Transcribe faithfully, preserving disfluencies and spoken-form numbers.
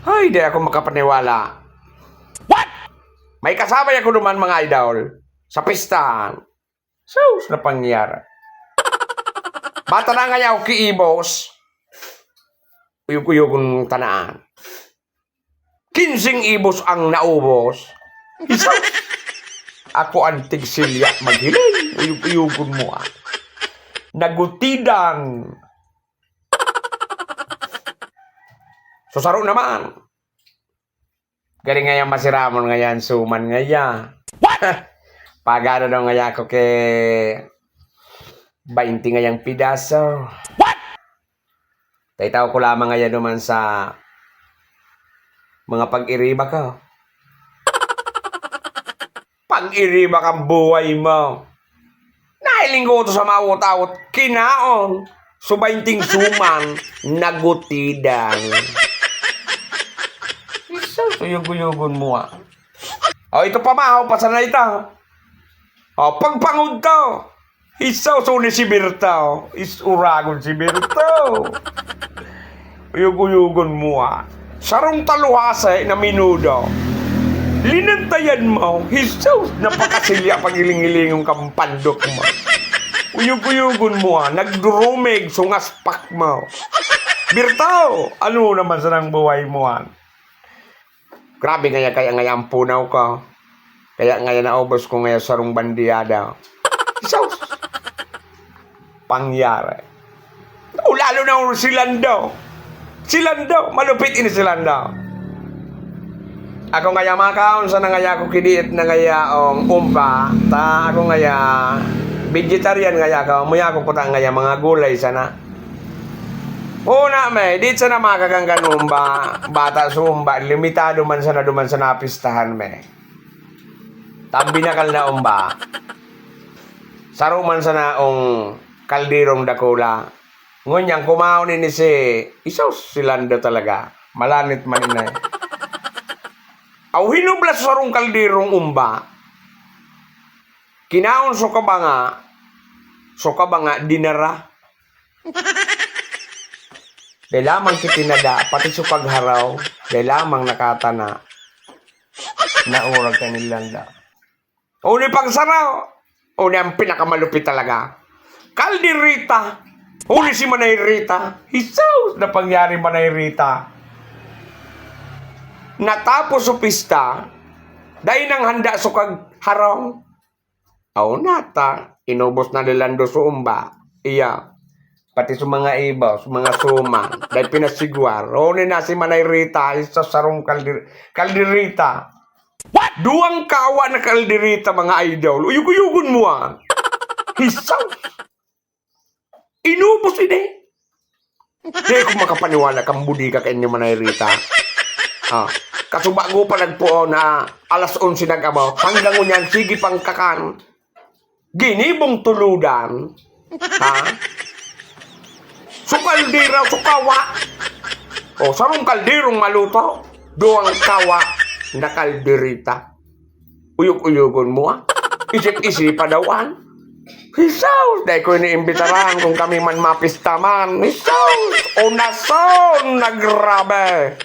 Ay, di ako makapaniwala. What? May kasabay ako duman, mga idol, sa pistahan. Sus, napangyari. Bata na nga ako kiibos. Uyog-uyogon tanaan. Kinsing ibos ang naubos. Sus! Ako ang tigsilya maghiling. Uyog-uyogon mo, ah. Nagutidan. So, saro naman. Galing ngayon masiramon ngayon, suman ngaya. What? Pagano daw ngaya ako ke baynte ngayang pidaso. What? Taitaw ko lamang ngaya duman sa mga pag-iriba ko. Pag-iriba kang buhay mo. Nahiling ko to sa mawot-awot, kinaon. So, baynting suman, nagutidan. Isa, suyog-uyogon mo, ah. O, ito pa, mahaw pa sana ito. O, pagpangod to. Isaw, so ni si Birta, o. Is uragon si Birta, o. Uyog-uyogon mo, ah. Sarong taluhase na minudo. Linantayan mo, Jesus, napakasilya pag-iling-ilingon kang pandok mo. Uyog-uyogon mo, ah. Nagdurumig, sungas pak mo. Birta, o, ano naman sanang buhay mo, ah? Grabe ngaya, kaya ngaya ang punaw ko. Kaya ngaya naubos ko ngaya sarong bandiyada. Sus! Pangyari. O, lalo na si Lando. Si Lando, malupit ini si Lando. Ako ngaya makaon sana ngaya ako kidiit na ngaya ang umba. Ta ako ngaya vegetarian ngaya ako. Muya ako kuta ngaya mga gulay sana. Huna me, di sana makakanggan umba. Bata sa umba, limitado man sana duman sa napistahan me. Tambinakal na umba. Saro man sana ang kalderong dakula. Ngunyan, kumaon ini si, isos, si Lando talaga. Malanit man ini. Aw, hinublas sa sarong kalderong umba. Kinaon sa kabanga, sa kabanga, dinara. Dai lamang kitinada, pati sa pagharaw, dai lamang nakatana. Naurag ka ni Lando. Uli pang saro, uli ang pinakamalupit talaga. Kalderita, uli si Manay Rita. Hisaw na pangyari, Manay Rita. Natapos sa pista, dai nang handa sa kagharong. Aw, nata, inubos na ni Lando sa umba. Iya, pati sa mga ibaw, sa mga suman, dai pinasigwar. Uli na si Manay Rita, isa sarong kalder-, kalderita. What? Duwang kawa na kalderita, mga idol. Uyog-uyogon mo, ah. Hisaw. Inubos ini. Di ko makapaniwala kang budiga kaini, Manay Rita. Ah, kasubago pa nagpuon na alas onse nag-abot. Hanggang ngunyan, sige pang kakan. Ginibong tuludan. Ha? Sa kaldero, sa kawa. O, sarong kalderong maluto. Duwang kawa na kalderita. Uyog-uyogon mo, ah. Isip-isipa daw, an. Hisaw, dai ko iniimbitaran kung kami man mapista man. Hisaw, unason na grabe.